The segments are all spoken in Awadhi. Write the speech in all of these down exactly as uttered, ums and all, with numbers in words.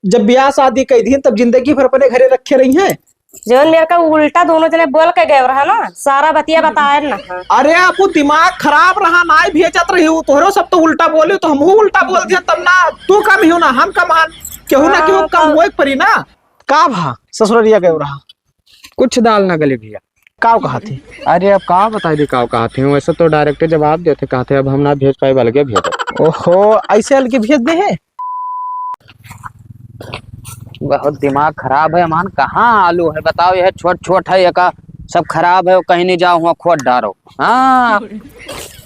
जब ब्याह शादी कइ दिहिन, तब जिंदगी भर अपने घरे रखे रहिहैं। जौन मेरे का उल्टा दोनों जने बोल के गए रहा ना, सारा बतिया बताए ना। अरे, आपू दिमाग खराब रहा, नाहीं भेजत रही हूँ, तोहरो सब तो उल्टा बोली, तो हमहू उल्टा बोल दिया, तब ना तू कम ही हो ना, हम कम हन, केहू ना केहू हाँ, कम तो होए के परी ना। का भा ससुररिया गए रहा? कुछ दाल ना गली भैया। काव कहा थे? अरे अब का बताई दी काव कहा थे, वैसे तो direct जवाब देते कहा थे, अब हम ना भेज पाए, अलगे भेजो। ओहो, ऐसे अलगे भेज दे है? बहुत दिमाग खराब है अमान, कहाँ आलू है बताओ, यह छोट छोट है, एका सब खराब है, कहीं नहीं जाओ हुआ खोद डारो। हाँ।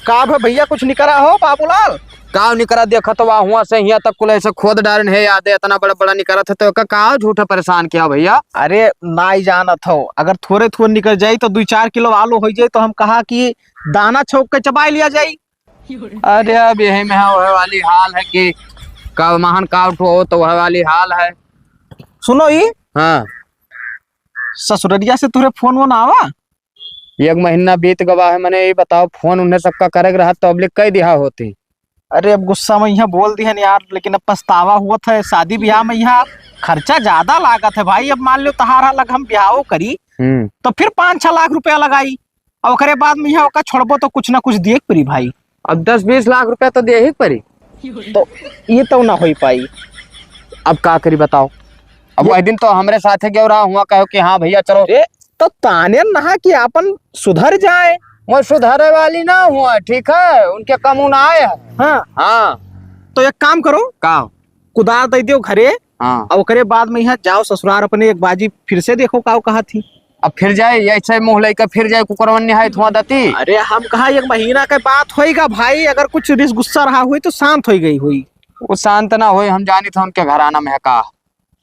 का भा भैया कुछ निकरा हो बाबूलाल? काव निकरा देखत हुआ हुआ से हियाँ तक कुल ऐसे खोद डारन है, याद है इतना बड़ा बड़ा निकरत है तो एका काव झूठा परेशान किया भैया? अरे नाई जानत हो, अगर थोरे थोरे निकर जाई तो दुई चार किलो आलू होइ जाई तो हम कहा कि दाना छौंक के चबाई लिया जाई। अरे अब यही में है, वह वाली हाल है कि काव महान काव ठो हो तो वह वाली हाल है। सुनो ई। हाँ। ससुररिया से तोहरे फोन वोन आवा? एक महीना बीत गवा है, मने ई बताओ फोन उन्हें सबका करे के रहा तो पब्लिक कई दिहा होती। अरे अब गुस्सा में यहाँ बोल दिहन यार, लेकिन अब पछतावा होत है। शादी ब्याह में यहाँ खर्चा ज्यादा लागत है भाई। अब मान लो तहारा लग हम ब्याहो करी हम्म। तो फिर पाँच छह लाख रुपया लगाई, और ओकरे बाद में यहाँ ओका छोड़बो तो कुछ ना कुछ दिए के परी भाई। अब दस बीस लाख रुपया तो दिए ही के परी। तो ये तो ना होई पाई। अब का करी बताओ? अब ये वह दिन तो हमरे साथे गयो रहा हुआ, कहो कि हाँ भैया चलो। अरे तो ताने नहा कि आपन सुधर जाए। मैं सुधरे वाली ना हुआ, ठीक है, उनके कम उन आए हैं। हाँ। हाँ। तो एक काम करो। का? कुदार दे दियो घरे। हाँ। और ओकरे बाद में यहाँ जाओ ससुरार अपने, एक बाजी फिर से देखो काव कहा थी। अब फिर जाए, ये ऐसे मुँह लेके फिर जाए, कुकरवन निहाय धुआं दती। अरे हम कहा एक महीना के बात होइगा भाई, अगर कुछ रिस गुस्सा रहा हुई तो शांत हो गई हुई। वो शांत ना होई, हम जानी था उनके घराना में है का।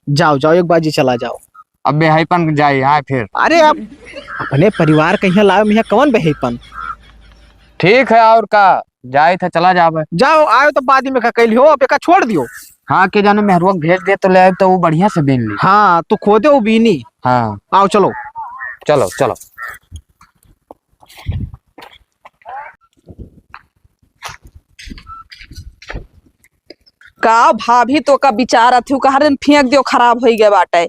जाओ, जाओ, एक बाजी चला जाओ। अब बेहाईपन जाई, हाँ, फिर। अरे, अब अपने परिवार के यहाँ लावे में यहाँ कौन बेहाईपन? ठीक है, और का, जाए था, चला जावे। जाओ, आयो तो बाद में का कैली हो, अब एका छोड़ दियो। हाँ, के जाने मेहरुआ के भेज दे तो ले आए तो वो बढ़िया से बीन ली। हाँ, तो खोदे वो बीनी। हाँ। आओ, चलो। चलो, चलो। का भाभी, तो का विचारत हूँ, कहाँ दिन फेंक दियो, खराब होई गए बाटे।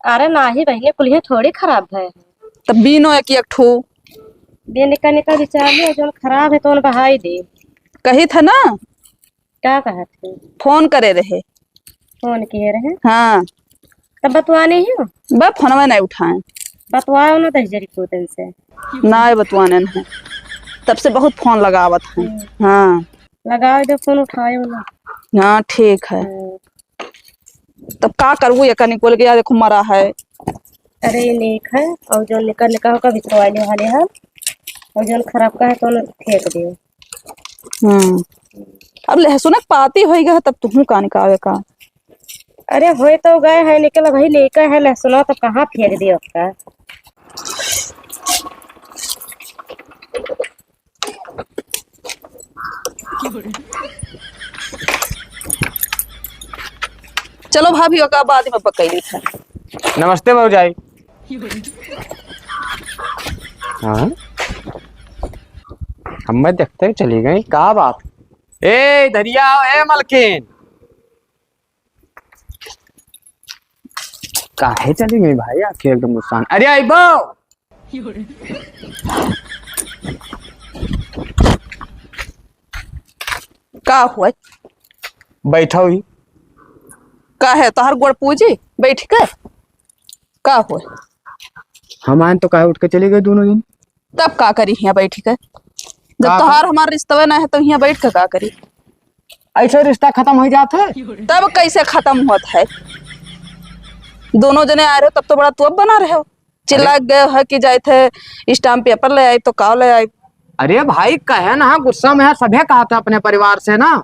अरे नाही बहिनी, कुलिहे थोड़ी खराब भए। तब बीनो एक एक ठो। बीन का निका विचार लियो, जौन खराब है तौन बहाई दे। कही था ना। का कहत है? फोन करे रहे। फोन किए रहे? हाँ। तब बतवाने ही हो? बा फोनवा नहीं उठाए। बतवाओ ना दहिजरी पूतन से। ना बतवाने नहीं। तब से बहुत फोन लगावत है। हम्म। हाँ। लगाओ दे फोन उठाए ना। हाँ ठीक है। हम्म। तब का करबू, ये कनी बोल गया, देखो मरा है। अरे ये नीक है, और जो निका निका होकर बिचवाले वाले है, और जो खराब का है तो फेंक दे। हम्म। अब लहसुन के पाती होई गए, तब तुहू का निकावे का? अरे होए तो गए है, निकल भाई लेकर है लहसुन, तो कहाँ फेंक दे उसका? चलो भाभी, ओका बाद में पकैली था। नमस्ते भौजाई। हाँ, हमें देखते ही चली गई, का बात? ए धरिया, ए मलकिन, काहे चली गई भाई, आके एकदम गुस्सा। अरे आई बो, का हुआ? बैठा हुई। का है, तोहर गोड़ पूजी बैठ के? का हुआ? हम आए तो काहे उठ के चली गई दोनों जन? तब का करी हियाँ बैठ के? जब का तोहार करी? हमार रिश्तवे ना है तो हियाँ बैठ के का करी? ऐसे रिश्ता खत्म हो जात है? तब कैसे खत्म होत है? दोनों जने आए रहे तब तो बड़ा तोप बना रहे हो। चिल्ला हाँ। गए है कि जाए थे stamp paper ले आई तो का ले आई? अरे भाई, कहे ना, गुस्सा में है, सभे कहा था अपने परिवार से ना।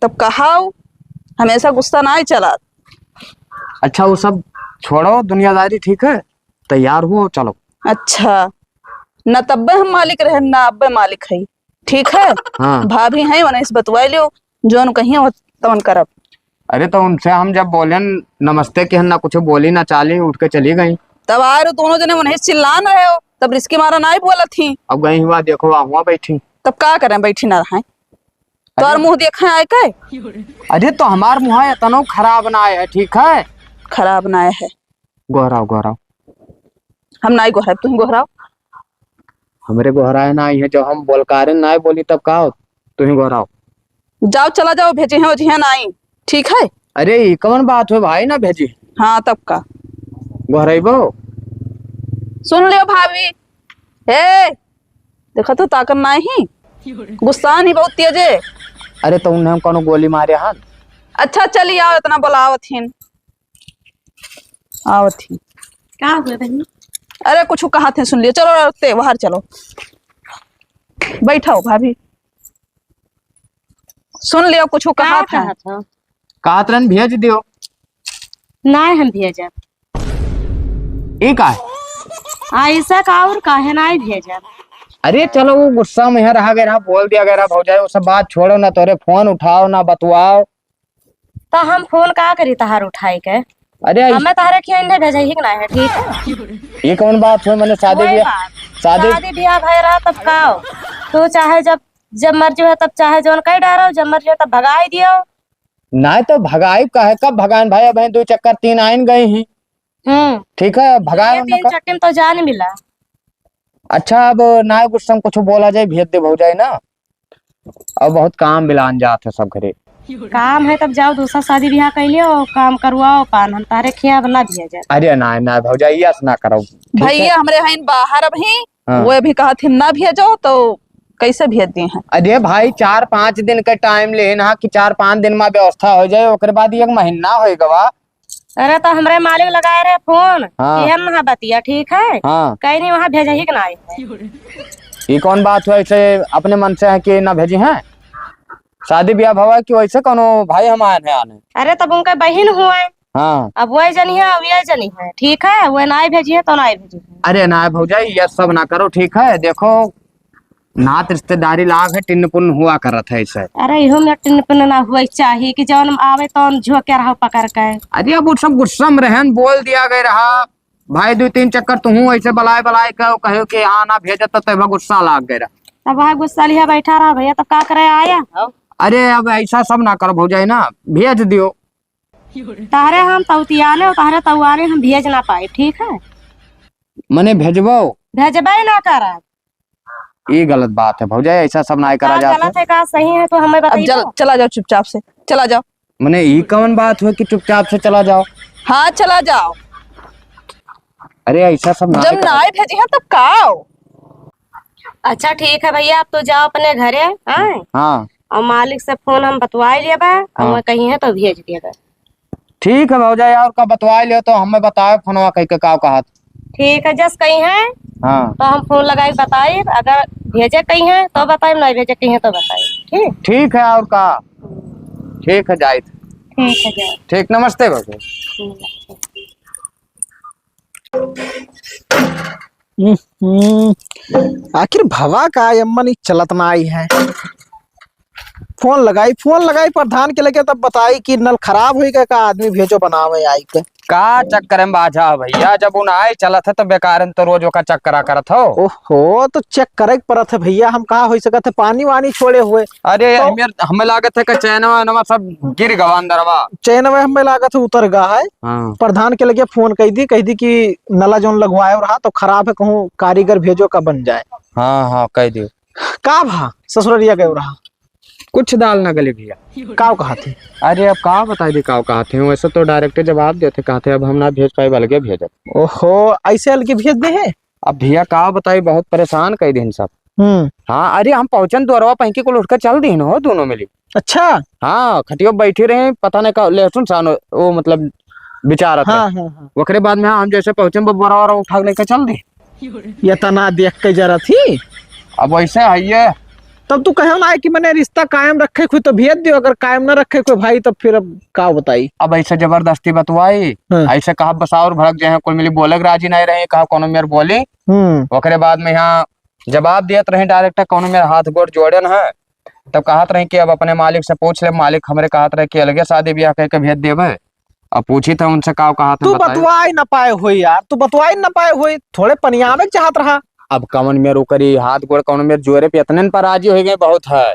तब कहाओ, हमेशा गुस्सा ना ही चला। अच्छा, वो सब छोड़ो, दुनियादारी, ठीक है, तैयार हो, चलो। अच्छा, न तब्बे हम मालिक रहे, ना अब्बे मालिक है, ठीक है? हाँ। भाभी हैं, उन्हें से बतवाई लियो, जौन कहिए वो तवन करब। अरे तो उनसे हम जब बोलेन नमस्ते किहन, ना कुछ बोली ना चाली, उठ के चली गई। तब आए रहो दोनों जने, उन्हें चिल्लान रहे हो, तब रिस के मारा ना ही बोलत ही। अब गई हुआ देखो, वहाँ हुआ बैठी। तब का करें, बैठी ना रहें। तोर अरे। मुँह देखे आए के? अरे, तो हमार मुँह इतनो खराब नाहीं है, ठीक है? खराब नाहीं है। गोहराव, गोहराव। हम नाहीं गोहराव, तुम गोहराव। हमरे गोहराए नाहीं है, जब हम बोलकारे नाहीं बोली तब का हो? तुम ही गोहराव। जाओ, चला जाओ, भेजिहैं, ओजिहैं नाहीं, ठीक है? अरे, ई कवन बात हो भाई, ना भेजी। हाँ, तब का? गोहराइबो। सुन लियो भाभी, ए, देखा तो ताकत नाहीं, गुस्सा नहीं बहुत तेज है। अरे, तो उन्हें हम कौनो गोली मारे हन? अच्छा, चली आओ, इतना बोलावत हिन, आवत ही। का हुआ बहनी? अरे, कुछ कहत हैं, सुन लियो, चलो, ते बाहर चलो, बैठो भाभी, सुन लियो, कुछ का कहत हैं। कहत हो? कहत रहन, भेज दियो। नाहीं हम भेजब। ई का है? ऐसा का और काहे नाहीं भेजब? अरे चलो, वो गुस्सा में है, रहा गया रहा, बोल दिया गया रहा, भौजाई, वो सब बात छोड़ो ना, तोरे फोन उठाओ ना, बतुआओ। तो हम फोन का करी तहार उठाई के? अरे, हमें तहरे खिया इन्हें भेजे ही के ना है, ठीक है? ये कौन बात हुई? मैंने शादी कोई ब्याह, बात। शादी शादी ब्याह भय रहा तब का हो? तू चाहे जब, जब मर्जी हो तब चाहे जौन कह डारो, जब मर्जी हो तब भगाई दियो। नाहीं तो भगाई काहे, कब भगान भाई, अब दो चक्कर तीन आइन गई ही। हम्म। ठीक है, भगाए ये उनका। तीन चक्कर में तो जान मिला। अच्छा, अब ना गुस्सा में कुछ बोला जाए, भेज दे भौजाई ना। अब बहुत काम बिलान जात है सब घरे। काम है तब जाओ दूसरा शादी ब्याह कर लियो, काम करवाओ पान, हम तारे खिया अब ना दिया जाए। अरे ना, ना भौजाई, यस ना करो। ठीक है? भैया हमरे हैं बाहर अभी, हाँ। वो अभी कहत हिन ना भेजो तो कैसे भेज दिए हैं? अरे भाई, चार पाँच दिन का टाइम लेन हा कि चार पाँच दिन में व्यवस्था हो जाए, ओकरे बाद एक महीना हो गवा। अरे तो हमरे मालिक लगाए रहे फोन हाँ। कि हम ना बतिया, ठीक है? हाँ। कहीं नहीं वहाँ भेजे ही कि ना आए। ये कौन बात हुआ, ऐसे अपने मन से है कि ना भेजी हैं? शादी ब्याह भवा कि वैसे कौनो भाई हम आए हैं आने? अरे तब उनके बहिन हुए। हाँ। अब वह जनी है, अब ये जनी है, ठीक है? वह ना भेजी है तो ना भेजी है। अरे ना भौजाई, ये सब ना करो, ठीक है? देखो, नात रिश्तेदारी लाग है, टिन्न पुन्न हुआ करत है ऐसे। अरे, इहो में टिन्न पुन्न ना हुआ चाहिए कि जौन आवे तौन झोंके रहो पकड़ के। अरे, अब वो सब गुस्सा में रहन, बोल दिया गया रहा। भाई, दो तीन चक्कर तुहूँ ऐसे बलाए बलाए कहो, कहो कि हाँ ना भेजत तो तब गुस्सा लाग गया रहा। तब वहाँ गुस्सा लिया बैठा रहा भैया, तब का करे आया? अरे, अब ऐसा सब ना करो भौजाई ना, भेज दियो। तहरे हम तौतियाने और तहरे तौआने हम भेज ना पाए, ठीक है? मने भेजबो? भेजबे ना करब। ई गलत बात है भौजाई, ऐसा सब ना करा का जात गलत है। है, का सही है, तो हमें अब बताइए चल, तो। चला जाओ चुपचाप से, चला जाओ। मने ई कवन बात हुआ कि चुपचाप से चला जाओ? हाँ, चला जाओ। अरे ऐसा सब ना जब करा। नाई भेजी है तब का हो? अच्छा ठीक है भैया, आप तो जाओ अपने घरे, हाँ? हाँ। और मालिक से फोन हम बतवाए लिया बा, हाँ। और कहीं है तो भेज दिया बा। ठीक है भौजाई, और का बतवाए लियो तो हमें बताओ फोनवा कह के का कहत। ठीक है, जस कहीं है हाँ। तो हम फोन लगाई बताई, अगर भेजे कहीं है तो बताई, नहीं भेजे कहीं है तो बताई। ठीक। ठीक है, और का। ठीक है जाइत। ठीक है जाइत। ठीक, नमस्ते भौजाई। हम्म, आखिर भवा का अम्मन ई चलत ना आई है। फोन लगाई, फोन लगाई प्रधान के लगे, तब बताई कि नल खराब होई गए का, आदमी भेजो बनावे आई के। का चक्कर में बाझा हो भैया, जब उन आए चलत है तो बेकार में तो रोज ओका चक्करा करत हो। ओहो, तो चेक करे के पड़त है भैया, हम कहा होई सकत है पानी वानी छोड़े हुए। अरे तो हमें, हमें लागत है कि चैनवा वैनवा सब गिर गवा अंदरवा। चैनवा हमें लागत है उतर गा है। हाँ। प्रधान के लगे फोन कह दी, कह दी कि नला जौन लगवाए रहा तो खराब है, कहूँ कारीगर भेजो का बन जाए। हाँ, हाँ, कह दियो। का भा ससुररिया गए रहा? कुछ दाल ना गली भैया। काव कहा थे? अरे अब का बताई दी काव कहा थे, वैसे तो direct जवाब देते, कहा थे अब हम ना भेज पाए, अलगे भेजब। ओहो, ऐसे अलगे भेज दे है? अब भैया का बताई, बहुत परेशान कर दिन सब। हम्म। हाँ, अरे हम पहुँचन द्वारवा पहन के कुल उठ के चल दिन हो दोनों मिली। अच्छा। हाँ, खटियो बैठे रहे, पता नहीं का लहसुन सान वो मतलब बिचारत हाँ, रहे। हाँ, हाँ। ओकरे बाद में हम जैसे पहुँचे, वो बोरा वोरा उठा के लेके चल दे। ये तना देख के जरा थी। अब वैसे है ये। तब तू कहे ना कि मने रिश्ता कायम रखे कोई तो भेज दियो, अगर कायम ना रखे कोई भाई, तब फिर अब का बताई? अब ऐसे जबरदस्ती बतवाई, हाँ। ऐसे कहा बसाउर भड़क जाए, कोई मिली बोले के राजी नहीं रहे, कहा कोनो मेर बोली। हम्म। ओकरे बाद में यहाँ जवाब दियत रहे direct, कोनो मेर हाथ गोड़ जोड़न है, तब कहत रहे कि अब अपने मालिक से पूछ ले, मालिक हमरे कहत रहे कि अलगे शादी ब्याह कह के भेज देबे। अब पूछी था उनसे का कहत हैं, तू बताए। बतवाई ना पाए होई यार, तू बतवाई ना पाए होई, थोड़े पनियावे के चाहत रहा। अब कवन मेर ओकरी हाथ गोड़ कवन मेर जोरे पे इतने पर राजी हो गए, बहुत है।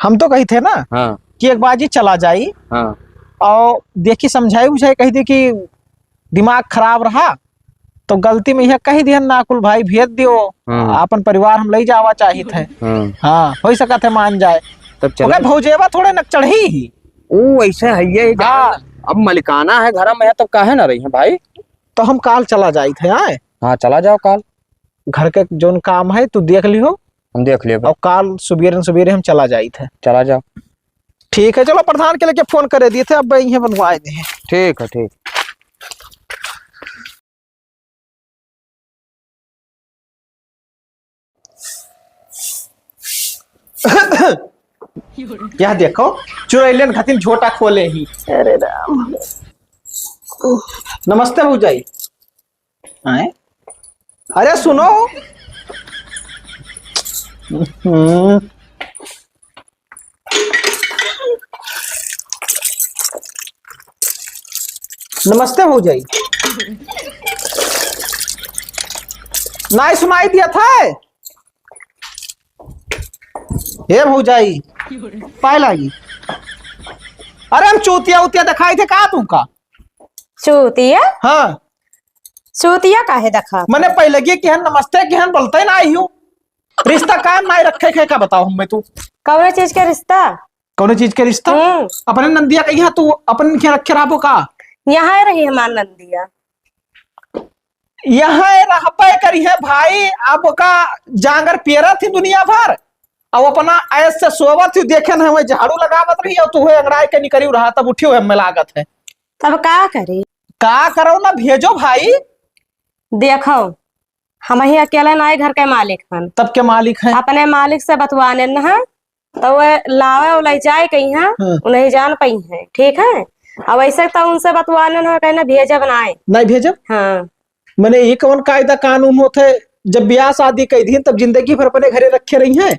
हम तो कही थे ना हाँ। कि एक बाजी चला जाई हाँ। और देखी समझाई बुझाई कही दी कि दिमाग खराब रहा तो गलती में यह कही दिहन ना कुल भाई भेज दियो। हाँ। अपन परिवार हम लई जावा चाहित है। हाँ। हाँ, हो सकत है मान जाए। तब चलो। ओके भौजेबा थोड़े नक चढ़ी ही। ऊ ऐसे है ये जान। हाँ। अब मलिकाना है घर में है तब काहे ना रही है भाई? तो हम काल चला जाइत है आए। हाँ चला जाओ काल। घर के जोन काम है तू देख लिहो। हम देख लेबे। और काल सुबेरे सुबेरे हम चला जाइत है। चला जाओ। ठीक है, चलो प्रधान के लेके फोन करे दिए थे, अब यहीं बनवाए दे। ठीक है, ठीक। यह देखो, चुड़ैलन खातिर झोटा खोले ही। अरे राम। नमस्ते भौजाई। आए? अरे सुनो। हम्म। नमस्ते भौजाई। नाई सुनाई दिया था? हे भौजाई, पाए लागी। अरे हम चूतिया उतिया दिखाई थे का तुमका? चूतिया? हाँ। चूतिया काहे देखा? मने पहिले के किहन नमस्ते किहन बोलते ना आई हूँ। रिश्ता कायम नाई रखे के का बताओ हमें तू? कौनो चीज के रिश्ता? कौनो चीज के रिश्ता? हम्म। अपने नंदिया के यहाँ तू अपन के रखे रहबो का? यहाँ रही हमार नंदिया। यहाँ रहबे करी है भाई, अब का जांगर पेरत ही दुनिया भर, अब अपना ऐस से सोवत ही देखे न हमें झाड़ू लगावत रही और तू है अंगड़ाई के निकरी रहा तब उठी हुए हमें लागत है। तब का करी? का करो ना भेजो भाई। देखो, हम ही अकेले नाई घर के मालिक हन। तब के मालिक हैं? अपने मालिक से बतवाने न है, तो वे लावे और ले जाए कहीं हैं, हाँ। उन्हें जान पाई हैं, ठीक है? अब ऐसे तो उनसे बतवाने न है, कहना भेजब नाई। नाई भेजब? हाँ। मने ये कौन कायदा कानून होत है, जब ब्याह शादी कई दिन तब जिंदगी भर अपने घरे रखे रही हैं?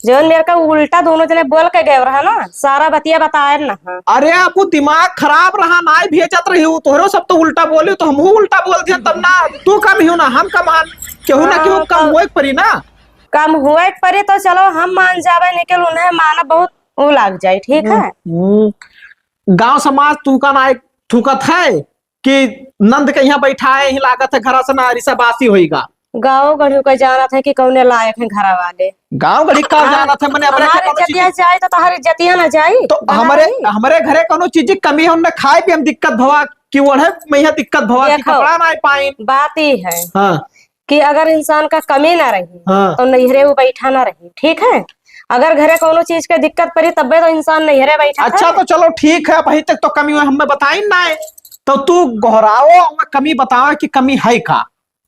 जौन मेरे का उल्टा दोनों जने बोल के गए रहा ना, सारा बतिया बताए न है। अरे, आपको दिमाग खराब रहा, नाई भेजत रही हो, तोहरो सब तो उल्टा बोले, तो हमहू उल्टा बोल दिया, तब ना तू कम ही हो ना, हम कम हन, केहू ना केहू हाँ, कम तो होए के परी ना। कम होए के परी तो चलो हम मान जावे, लेकिन उन्हें मानब बहुत वो लाग जाए, ठीक है? हम्म, गांव समाज तू का ना एक थूकत है, कि नंद के यहाँ बैठाए ही लागत है, घरा से ना रिसा बासी होइगा। गाँव गढ़ी का जानत है कि कौने लायक है घरा वाले। गाँव गढ़ी का हाँ, जानत है, मने अपने हमारे कौनो चीज इज्जतिया जाए तो तोहर इज्जतिया ना जाई, तो ना हमरे, जाई। हमरे घरे कौनो चीज की कमी है, उनने खाए पिए में दिक्कत भवा, कि ओढ़े में यहाँ दिक्कत भवा, कि देखो, कपड़ा ना पाइन। बात ई है हाँ। कि अगर इंसान का कमी ना रही, हाँ। तो नैहरे वो बैठा ना रही, ठीक है? अगर घरे कौनो चीज के दिक्कत पड़ी, तब्बे तो इंसान नैहरे बैठा अच्छा, है। तो चलो ठीक है, अभी तक तो कमी हमें बताइन ना है, तो तू गोहराओ, हमें कमी बताओ कि कमी है का?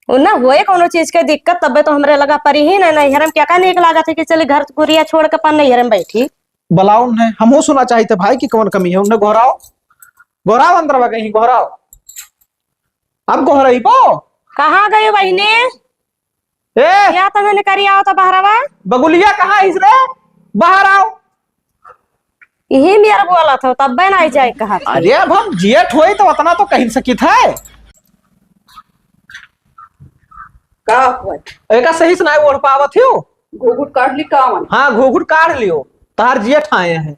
वो ना होए कौनो चीज के दिक्कत, तब्बे तो हमरे लगा परी ही ना, नैहरे में क्या का नीक लागत है कि चली घर कुरिया छोड़ के अपन नैहरे में बैठी। बुलाओ उन्हें, हमहू सुना चाहित भाई कि कौन कमी है, उन्हें गोहराओ, गोहराओ अंदर कहीं, गोहराओ। अब गोहरइबो? कहाँ गई बहिनी? ए! या तने निकरी आओ तो बहरवा। बगुलिया कहाँ हिस रे? बाहर आओ। यही मेर बोलत हो, तब्बे नाई जाए कहा था। अरे अब हम जेठ होई तो उतना तो कहि सकित है। का हुआ? एका सही से नाई ओढ़ पावत हो। घूघूट काढ़ ली कावन? हाँ, घूघूट काढ़ लियो। तहार जेठ आए हैं।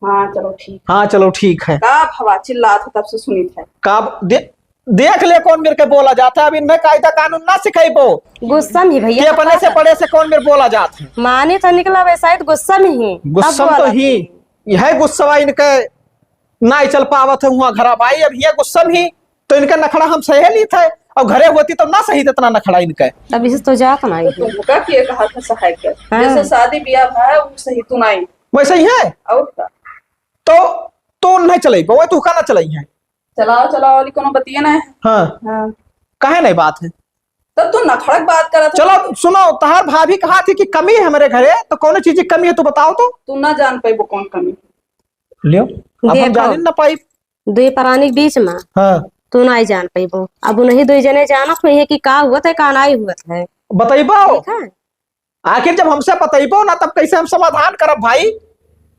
हाँ, चलो ठीक। हाँ, चलो ठीक है। का भवा चिल्लात हो तब से सुनित है। का दे-, देख ले कौन मेर के बोला जात है, अब इनमें कायदा कानून ना सिखाइबो। गुस्सा में ही भैया, कि अपने से बड़े से कौन मेर बोला जात है। माने तो निकला वैसा ही तो गुस्सा में ही। गुस्सा में तो ही। यह गुस्सा इनके ना चल पावत है हुआ घरा भाई, अब ये गुस्सा में ही तो इनका नखड़ा हम सहे ली थे, और घरे होती तो ना सही इतना नखड़ा इनके। तब इसे तो जात ना तो तुमका के कहा था सहाय के? हाँ। जैसे शादी ब्याह भा है, वो सही तू नहीं। वैसे ही है। और का? तो, तो नहीं चलाई, वो तू का ना चलाई है। चलाओ, चलाओ, वाली कोनो बतिया ना है। हाँ। हाँ। काहे नहीं बात है? तब तू नखड़क बात करत है। चलो, सुनो, तहार भाभी कहा थी कि कमी है हमारे घरे, तो कौन चीज की कमी है, तू बताओ तो। तू ना जान पाइबो कौन कमी। लियो, अब हम देखो, जानिन ना पाइब। दुई परानी के बीच में हाँ। तू नाई जान पइबो। अब उन्हीं दुई जने जानत हुई है कि का हुआ था, का नाई हुआ था। बतइबो? ठीक है। आखिर जब हमसे बतइबो ना, तब कैसे हम समाधान करब भाई?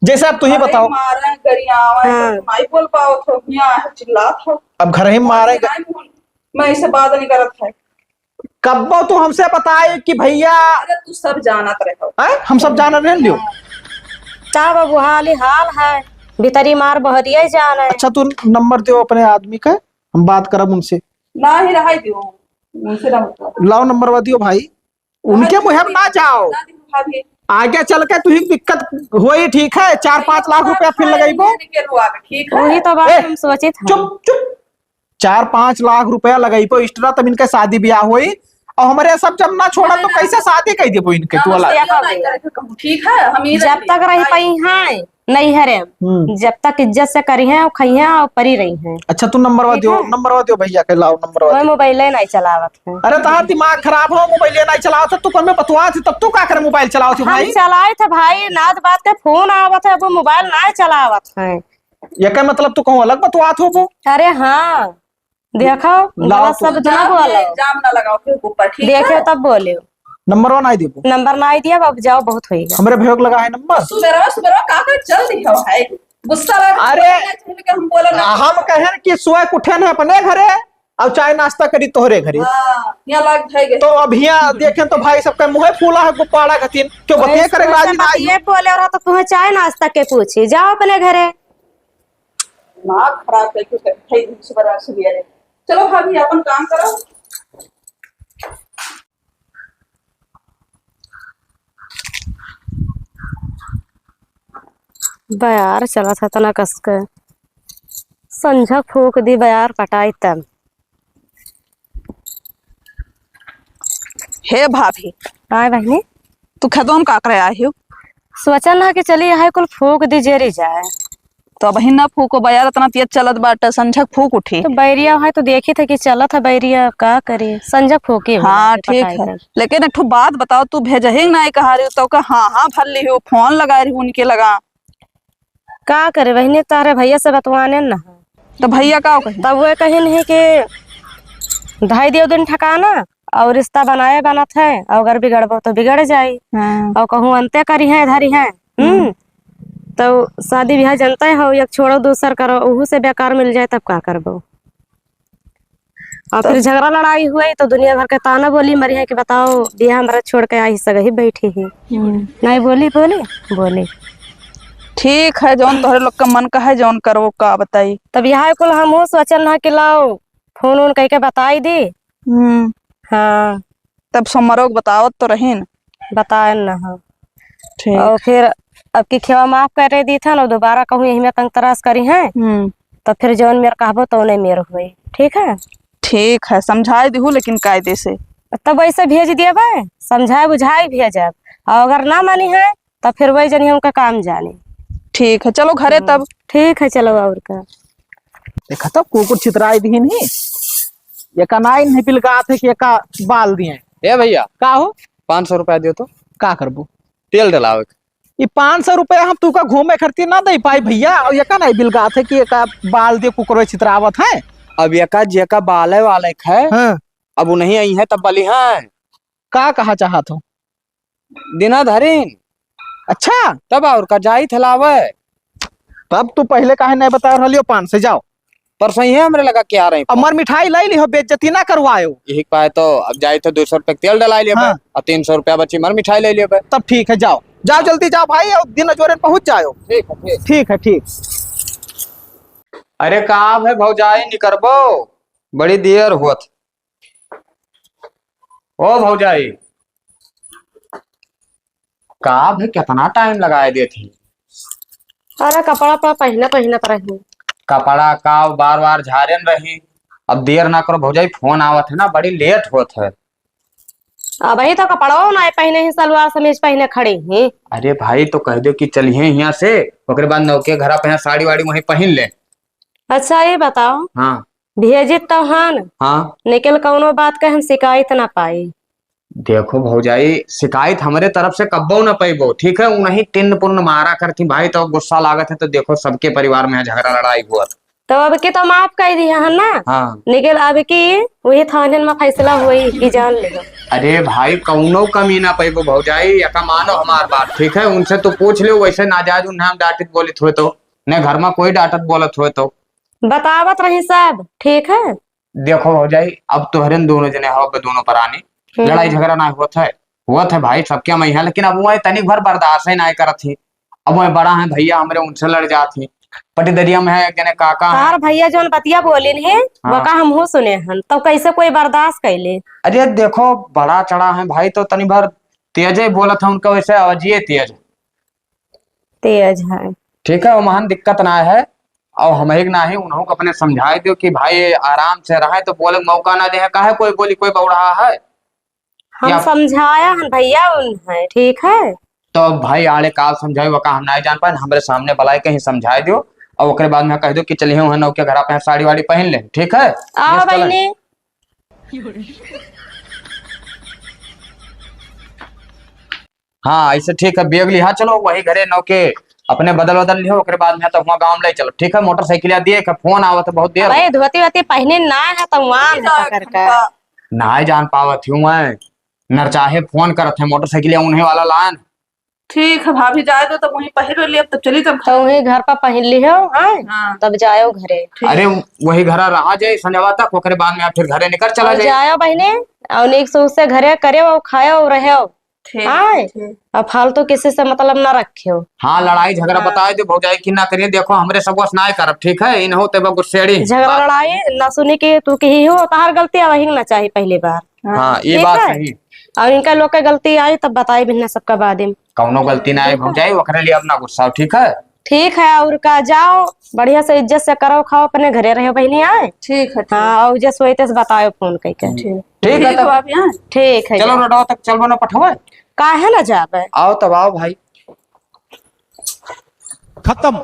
जैसे अब तू ही अरे बताओ। मारे, गरियावे, हाँ। तो नाई बोल पाओ, तो हियाँ चिल्लात हो। अब घर ही मारे। नाई बोल, मैं ऐसे बात नहीं करत है। कब्बो तू हमसे बताए कि भैया अरे तू सब जानत रहो। हैं? हम सब जानत रहे लियो। हाँ। का बाबू, हाल ही हाल है, भीतरी मार बहरिया जान है। अच्छा, तू नंबर दियो अपने आदमी का, हम बात करब उनसे। ना ही रहाई दियो, उनसे ना मतलब। लाओ नंबरवा दियो भाई, उनके मुँहे में ना जाओ। ना दियो भाभी। आगे चल के तुही दिक्कत होई, ठीक है, चार पाँच लाख रुपया फिर लगइबो। ठीक है। वही तो बात ए, हम सोचित है। चुप, चुप। चार पाँच लाख रुपया लगइबो extra, तब इनके शादी ब्याह होई। और हमरे सब जब ना छोड़ा तो कैसे शादी कइ देबो इनके? तू अलग। ठीक है, हम ही जब तक रही पाई हैं नैहरे, हम्म। जब तक इज्जत से करी हैं और खई हैं और परी रही हैं। अच्छा, तू नंबरवा दियो, नंबरवा दियो भैया के, लाओ नंबरवा दियो। मोबाइल नहीं चलावत है। अरे, तहार दिमाग खराब हो, मोबाइल नहीं चलावत है, तू कौन में बतुआत है, तब तू का करे मोबाइल चलावत है भाई? चलाइत है भाई, नात बात के फोन आवत है, वो मोबाइल नहीं चलावत है। एकर मतलब तू कहूँ अलग बतुआत होबो? अरे हाँ, देखो, लाओ गलत तो। शब्द ना बोलो। इल्जाम ना लगाओ फिर ऊपर, ठीक है? देखो तब बोले। नंबरवा नाई देबो। नंबर नाई दिया, अब जाओ, बहुत होइगा। हमरे भैया के लगा है नंबर। सुबेरवा, सुबेरवा का का चल दिया है? गुस्सा लग अरे, हम बोला ना। हम कहन कि सुबह उठे न अपने घरे, और चाय नाश्ता करी तोहरे घरे। हाँ, यहाँ लाग है गए। तो अब यहाँ देखें तो भाई सबके मुँहे फूला है गुब्बारा खातिर। क्यों बतिये करे राजी ना आई? ये बोले रहा तो तुम्हें चाय नाश्ता के पूछी, जाओ अपने घरे। दिमाग खराब करके बैठे ही सुबह रात से भी। चलो भाभी, अपन काम करो। बयार चलत है तना कस के। संझा फूक दी बयार कटाई तब। हे भाभी। आय बहिनी। तू खेतवा में का करे आई हो? सोचन है कि चली यहाँ कुल फूक दी जेरी जाए। तो अबही ना फूको बयार, इतना तेज चलत बाटे, संझक फूक उठी। तो बैरिया है तो देखी थे कि चलत है बैरिया, का करी, संझक फूकी हुआ हाँ, है, ठीक पटाई है। कर। लेकिन एक ठो बात बताओ, तू भेजही ना कहा रही हो, तो का हाँ, हाँ भर ली हो, फोन लगा रही हो उनके लगा। का करे बहिनी, तारे भैया से बतवाने न है। तो भैया का कहे? तब वो कहे नहीं कि धाई दियो दिन ठिकाना, और रिश्ता बनाए बनत है, और अगर बिगड़बो तो बिगड़ जाई। हाँ। और कहूँ अंते करी है, धरी है, हम्म। हम्म। तो शादी ब्याह जनते हो, एक छोड़ो दूसर करो, उहू से बेकार मिल जाए तब का करबो? और तो फिर झगड़ा लड़ाई हुई तो दुनिया भर के ताना बोली मरी है कि बताओ, ब्याह हमरा छोड़ के आई सगही बैठी ही। हम्म। नहीं बोली, बोली, बोली। ठीक है, जौन तोहरे लोग का मन का है, जौन करबो, का बताई। तब यहाँ कुल हमहू सोचल ना कि लाओ, फोन वोन कइके बताई दी। हम्म। हाँ। तब सोमवारो के बतावत तो रहीन। बताएन ना हम। ठीक। और फिर अब की खेवा माफ करे दी था ना, दोबारा कहूँ यही में तंग तरास करी हैं, हम्म। तो फिर जौन मेर कहबो तो नहीं मेर हुई, ठीक है? ठीक है, समझाए दिहू लेकिन कायदे से। तब वैसे भेज दिया बे, समझाए बुझाए भेजब, और अगर ना मानी है तो फिर वही जनी हमका काम जानी। ठीक है, चलो घरे हम्म, तब। ठीक है, चलो और का। देखा तो कुकुर छितराई दिहिन ही। एका नाई नहीं बिलगात है कि एका बाल दिए। ए भैया, का हो? पाँच सौ रुपया दियो तो। का करबो? तेल डलावे के। ई पाँच सौ रुपया हम तुका घूमे खर्ची ना दे पाई भैया। और एका नाई बिलगात है कि एका बाल दिए कुकुर छितरावत है। अब एका जेका बाले वाले है, हाँ। अब उ नहीं आई है तब बली है। का कहा चाहत हो? दिना धरिन। अच्छा। तब और का जाई थे लावे। तब तू पहले काहे नहीं बता रहलियो पाँच सौ, जाओ। परसों ही हमरे लगा के आ रही। अब मर मिठाई लाई ली हो, बेइज्जती ना करवायो। यही पाए तो अब जाई थे दो सौ रुपये तेल डलाई लेबे, हाँ। और तीन सौ रुपया बची मर मिठाई ले लेबे। तब ठीक है, जाओ, जाओ जल्दी जाओ भाई, और दिन अजोरे पहुँच जाओ। ठीक है, ठीक। ठीक है, ठीक। अरे का है भौजाई, निकरबो, बड़ी देर होत। ओ भौजाई, का भे, कितना टाइम लगाए देत ही? अरे, कपड़ा पा पहिना, पहिनत रही। कपड़ा का बार बार झारेन रही। अब देर ना करो भौजाई, फोन आवत है ना, बड़ी लेट होत है। अबही तो कपड़ो ना पहिने ही, सलवार समीज पहिने खड़ी ही। अरे भाई, तो कह दो कि चलिए यहाँ से, ओकरे बाद नौके घरा पे यहाँ साड़ी वाड़ी वहीं पहिन ले। अच्छा, ये बताओ, हाँ। भेजित तो हन, हाँ। लेकिन कौनो बात के हम शिकायत ना पाई। देखो भौजाई, शिकायत हमरे तरफ से कब्बो ना पइबो, ठीक है? उन्हीं टिन्न पुन्न मारा करती भाई, तो गुस्सा लागत है, तो देखो सबके परिवार में झगड़ा लड़ाई हुआ। तो अब की तो माफ कर दिया है ना? हाँ। लेकिन अब की वही थाने में फैसला हुई कि जान ले। अरे भाई, कौनो कमी ना पइबो भौजाई, यका मानो हमार बात, ठीक है? उनसे तू पूछ लियो, वैसे नाजायज उन्हें हम डांटित बोलित हुए तो, ने घर में कोई डांटत बोलत हुए तो। बतावत रही सब, ठीक है? देखो भौजाई, अब तोहरे न दोनों जने हो, अब दोनों परानी हम्म। लड़ाई झगड़ा ना होत है, होत है भाई सबके में यहाँ, लेकिन अब वो तनिक भर बर्दाश्त ही ना करत ही। अब वह बड़ा है भइया हमरे, उनसे लड़ जात ही। पटीदरिया में है एक जने काका हैं। तार भइया जौन बतिया बोलिन है, हाँ। वका हमहू सुने हन, तब कैसे कोई बर्दाश्त कैले? अरे देखो, बड़ा चढ़ा है भाई, तो तनी भर तेजे बोलत है, उनका वैसे आवाजिए तेज। तेज है। ठीक है, वो महान दिक्कत ना है, और हम एक ना ही उन्हों को अपने समझाए दो कि भाई आराम से रहे, तो बोले मौका ना दे, काहे कोई बोली, कोई बौड़ा है? हम या समझाया हन भइया उन्हें, ठीक है? तो भाई आड़े काल समझाए, वका हम नाहीं जान पाए, हमरे सामने बुलाए कहीं समझाए दियो, और ओकरे बाद में कह दो कि चलिए वहाँ नौके घर पे साड़ी वाड़ी पहन ले, ठीक है? आओ बस चलें। बहिनी। हाँ, ऐसे ठीक है, बैग लिहा चलो, वही घरे नौके अपने बदल बदल लिहो, ओकरे बाद में तो हुआ गाँव ले चलो, ठीक है? मोटरसाइकिल दिए के फोन आवत है, बहुत देर अरे, हो। धोती वोती पहने ना है, तो वहाँ है पकड़ के। नाहीं जान पावत हूँ मैं, नर चाहे फोन करत है, मोटरसाइकिल उन्हें वाला लान। ठीक है भाभी, जाए दो, तब वहीं पहिर लिया, तब चली, तब तो वहीं घर पर पहिर लिहो, हाँ? हाँ। तब जाओ घरे। ठीक। अरे, वही घरा रहा जाए संझवा तक, ओकरे बाद में आप फिर घरे निकल चला और जाए। जाओ बहिनी, और नीक से उससे घरे करे और खाओ और रहो। ठीक, हाँ? ठीक। अब फालतू किसी से मतलब ना रखे हो। हाँ, लड़ाई झगड़ा हाँ। बताए दो भौजाई कि ना करिए, देखो हमरे सब वस ना करब, ठीक है? इनहो ते बा गुस्सेड़ी। झगड़ा हाँ। लड़ाई ना सुनी कि तू कही हो, तहार गलती वही ना चाही पहली बार। हाँ, ये ठीक बात है? सही। और इनका लोग के गलती आई तब बताई बिना सबका बाद में। कौनो गलती ना आई भौजाई, ओकरे लिए अब ना गुस्सा, ठीक है? ठीक है, और का, जाओ बढ़िया से इज्जत से करो, खाओ, अपने घरे रहो बहिनी, आए। ठीक है, ठीक। हाँ, और जस वही तस बताओ फोन करके। ठीक। ठीक है, ठीक तब। भाभी, हाँ। ठीक है, चलो, जाओ। रोडवा तक चलबो ना पठवे। काहे ना जाबे? आओ तब, आओ भाई। खत्म।